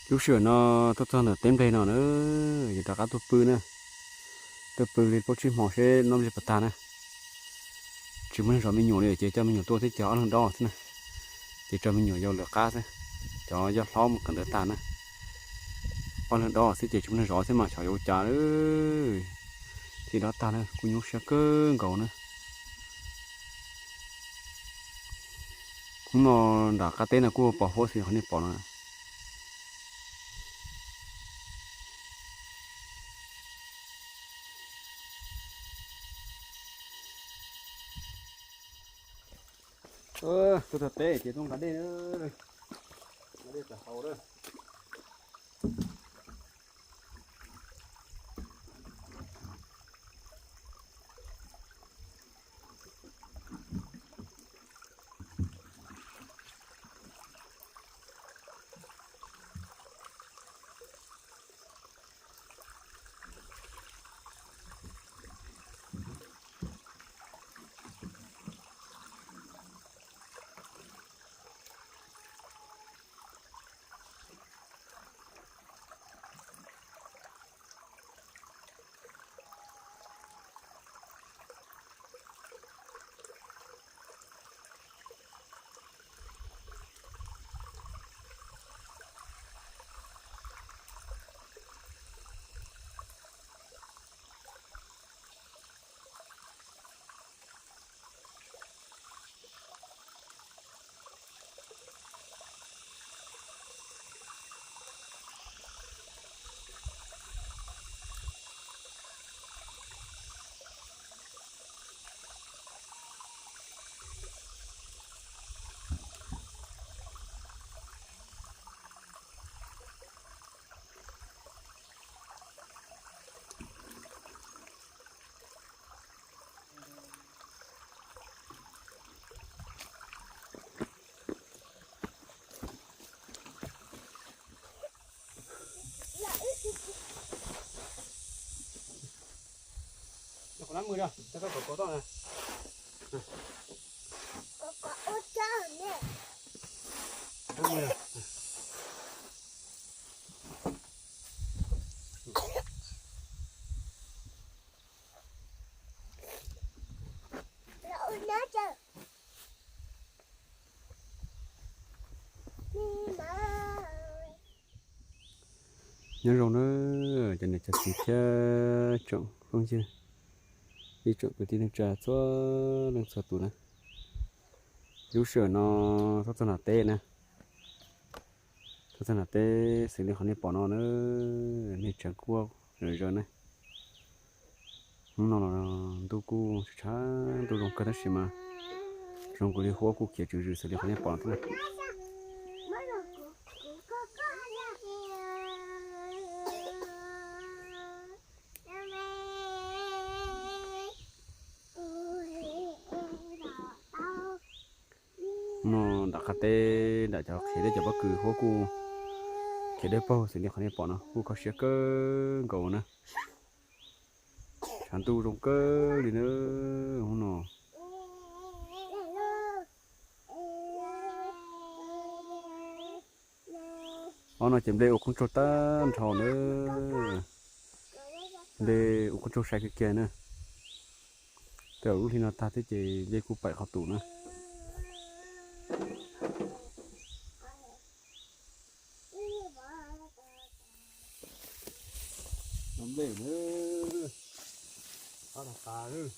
Lub sij hawm no tuaj txog ntawm teb nplej no na, yuav rov qab tuaj pw na. Tuaj pw li plaub tsib hmo seb noj nplej puas tag na. Tsis muaj neeg zov me nyuam li ces coj me nyuam tuaj thiab cov ob leeg dob xwb na. Ces tso me nyuam yau lawv qab xwb, cov yau hlob mus kawm ntawv tag na. Ob leeg dob xwb ces tsis muaj neeg zov xwb mas xyov yuav ua cas. Thiaj dob tag na, kuj nyuaj siab kawg nkaus na. Hnub no nram qab teb no kuj pos huab xwb qhov nej pom no. Tuaj txog teb ces tuaj nqa dej na, nqa dej tawm hauv na. Nyob zoo na, cov niam cov txiv thiab tsoom phooj ywg, ib tsoom kwv tij neej tsa txhua leej txhua tus na. Lub sij hawm no tuaj txog nram teb na, tuaj txog nram teb xws li qhov nej pom no na, nej tseem kuaj zom zaws na. Hnub no los ntuj kuj tshav, ntuj zoo kawg tab sis mas zoo nkaus li huab kuj khiav tswv zws xws li qhov nej pom no thiab na. Hnub no nram qab teb nram cov qhiav dej cov pob kws huab kuj khiav dawb paug xws li qhov nej pom no kuj kho siab kawg nkaus na. Tshav ntuj zoo kawg li na hnub no. Ob no ces nplej ua qoob tsaug tag nrho na. Nplej ua qoob tsaug sai kiag kiag na. Tej zaum lub hli no tag thiab ces nplej kuj paim qhov tus na. Nplej na, qab tas tas.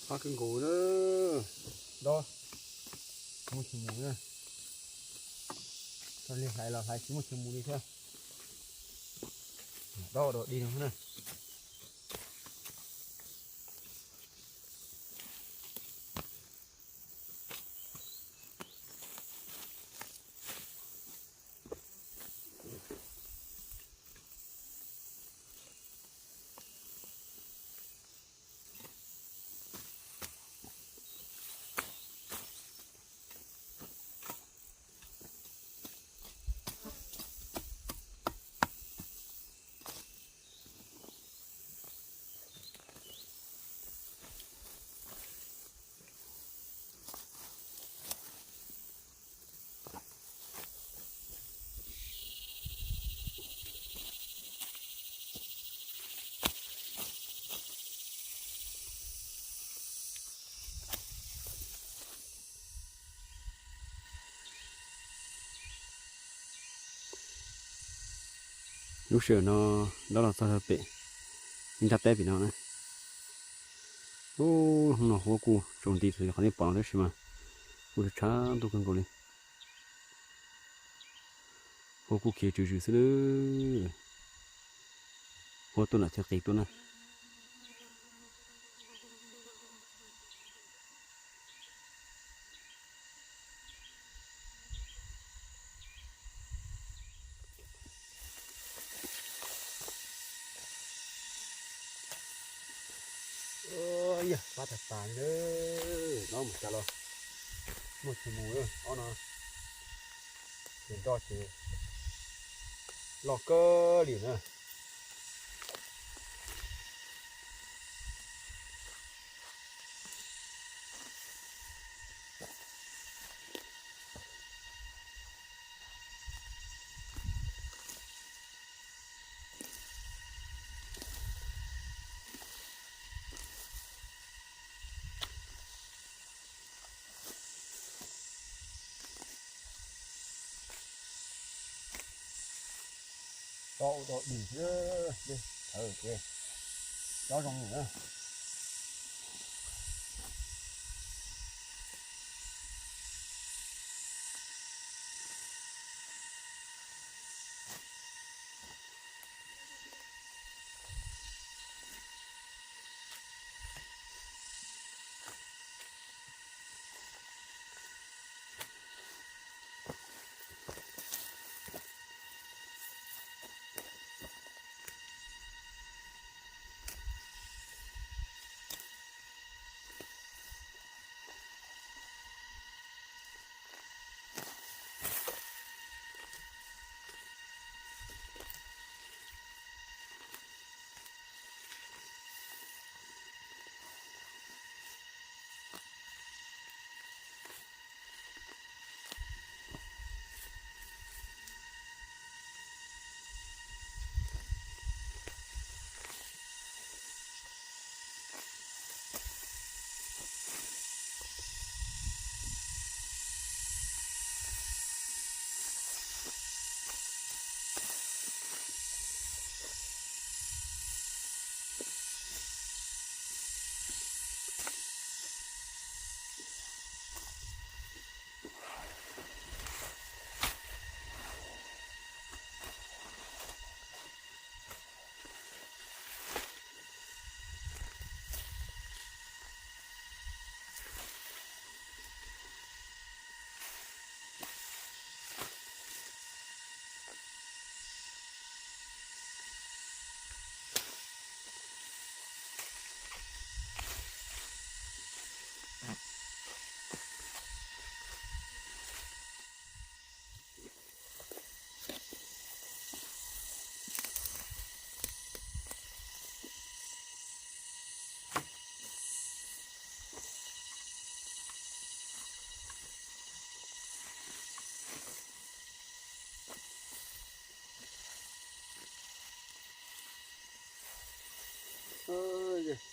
Qab kawg nkaus na, dob tsis muaj chaw mus na. Txog li hlais los hlais tsis muaj chaw mus li thiab. Dob dog dig no na. Lub sij hawm no dob los txog pem ib nrab teb pem no na. Ub, hnub no huab kuj tsaus nti li qhov nej pom no tab sis mas kuj tshav ntuj kawg nkaus li. Huab kuj khiav tswv zws xwb lawm. Huab tuaj nram chaw qis tuaj na. Yog qab tag tas li, no mus cas los muaj chaw mus ob no. Ces nroj ces loj kawg li na. Tau tau dim xwb, thawv ces cov zoo na.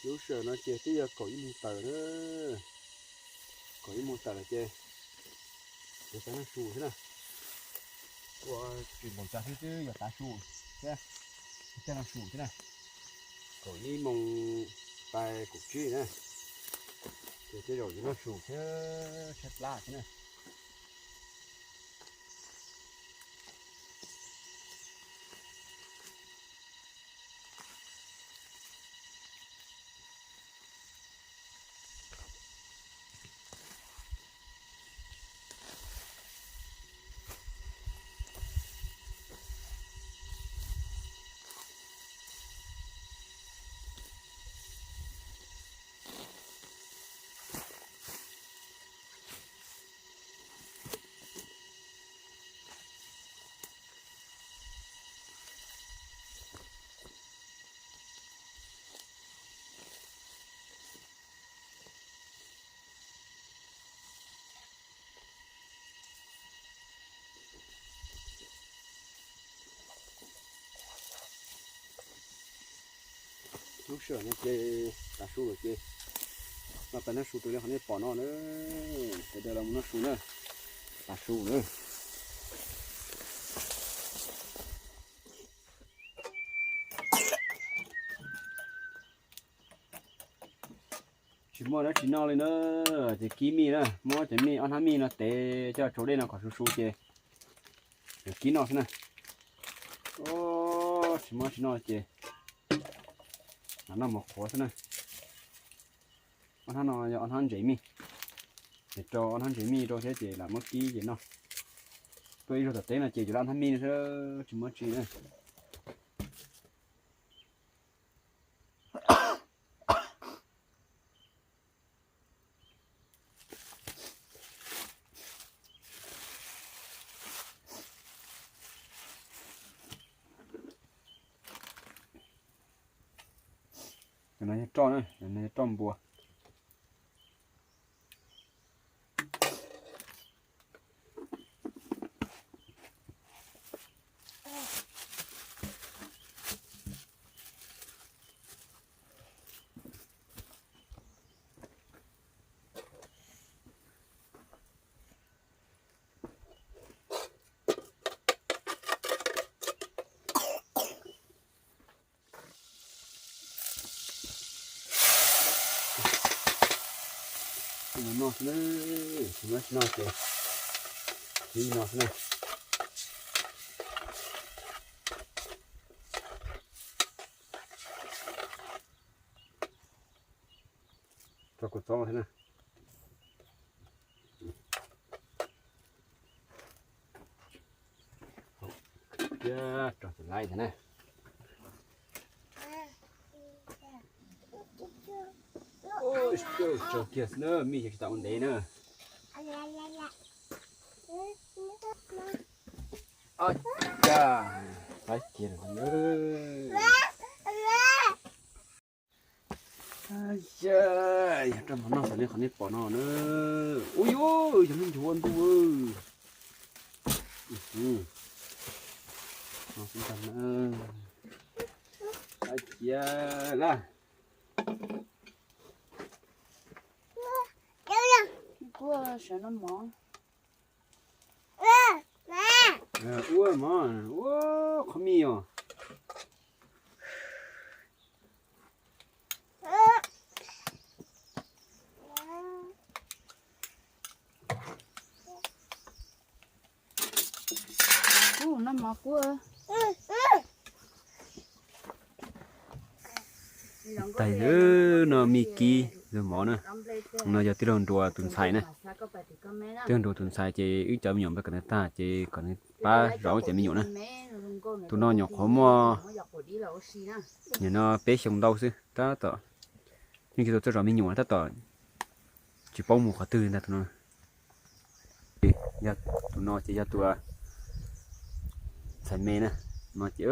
Lub sij hawm no ces twb yog kaum ib moos tawm na. Kaum ib moos tawm lawm ces yuav tau noj su thiab na. Ua tsis npaum cas xwb twb yog tav su thiab, thiaj noj su thiab na. Kaum ib moos pais kaum tsib na. Tej zaum yuav noj su thiab tshaib plab thiab na. Lub sij hawm no ces tav su lawm ces no peb noj su rau li qhov nej pom no na. Sawv daws los mus noj su na, tav su na. Tsis muaj dab tsi noj li na, ces kib mij na, muab cov mij ob hnab mij no tev coj rau dej no kom su su ces yuav kib noj xwb na. Tsis muaj dab tsi noj ces lam noj mov qhuav xwb na. Ob hnab no yog ob hnab ntses mij, ces rau ob hnab ntses mij rau thiab ces lam muab kib ces noj. Tuaj ib zaug tom teb no ces yuav lab ob hnab mij xwb, tsis muaj dab tsi na. Cov no yog roj na, cov no yog roj npua. No xwb na, tsis muaj dab tsi noj ces kib no xwb na. Rau kua txob thiab na. Thiab rau tus laib thiab na. Tsawg kiag xwb na, mij xyov tsis tau ua ntev na. Ab cas, laib kiag lawm na. Yog rau mov noj xws li qhov nej pom no na. Ua yus, yog nej ncuav ua ntuj. Noj xwb ntag na. Ab cas lawm. Kuv sawv noj mov. Ua mov, ua qhov mij os. Kuv noj mov kuv. Tais, no mij kib lug mov na. No yog tij laug Nruas tus ntxhais na. Tij laug Nruas tus ntxhais ces wb cov me nyuam npaj kom nws tag ces kom nws pab zov wb cov me nyuam na. Tus no nyuam qhuav muaj, nim no peb xyoo ntau xwb tab tom, yeej tsis tau txawj zov me nyuam tab tom tsis paub mus qhov twg li ntag tus no. Yog tus no ces yog tus ntxhais me na. No ces,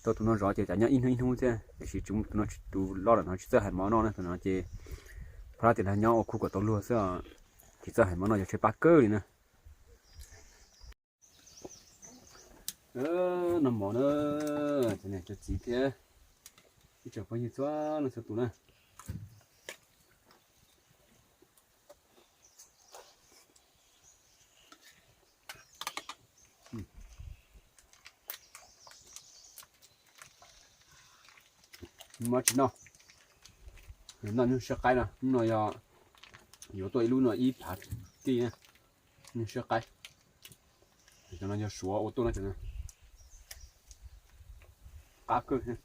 tau tus no zov ces tsam nyob ib hnub ib hnub thiab, tiam sis tus no, tus loj lawm no tsis txawj hais mov noj na, tus no ces pab tias nrog nyob ua khub kom tau luag xwb, tsis txawj hais mov noj, yog tshaib plab kawg li na. Noj mov na, cov niam cov txiv thiab ib tsoom phooj ywg txhua leej txhua tus na. Mov tsis noj. Noj nyuj siab qaib no, hnub no yog yuav tuaj ib lub no ib phav kij na, nyuj siab qaib. Cov no yog Suav ua tuaj no, cov no qab kawg.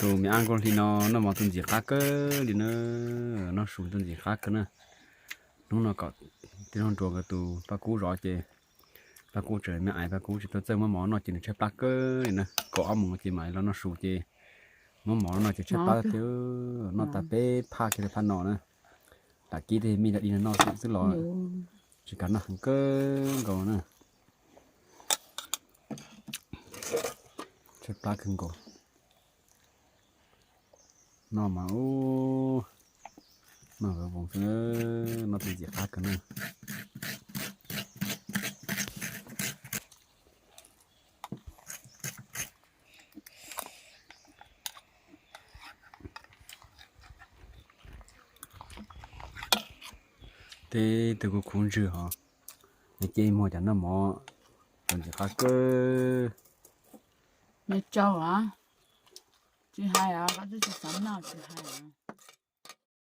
Tus me ab nkauj hli no noj mov tus ntxim qab kawg li na, noj su tus ntxim qab kawg na. Hnub no kom tij laug Nruas nkawd tus paj kub zov ces paj kub tseem me ais, paj kub tsis tau txawj muab mov noj ces nws tshaib plab kawg li na. Kaum ob moos ces mam los noj su ces muab mov noj ces tshaib plab tiag, noj tag peb phaj kiag li phaj no na. Lam kib tej mij dab di no noj xwb los tsis kam noj heev kawg nkaus na. Tshaib plab kawg nkaus. Noj mas ub, noj voos xwb, noj tus ntxim qab kawg na. Tej tug kuv khuv ntswg hos, nws cia muag cov noj mov tus ntxim qab kawg. Nws tsaug a, tsis hais os, koj twb tsis xav noj tsis hais os.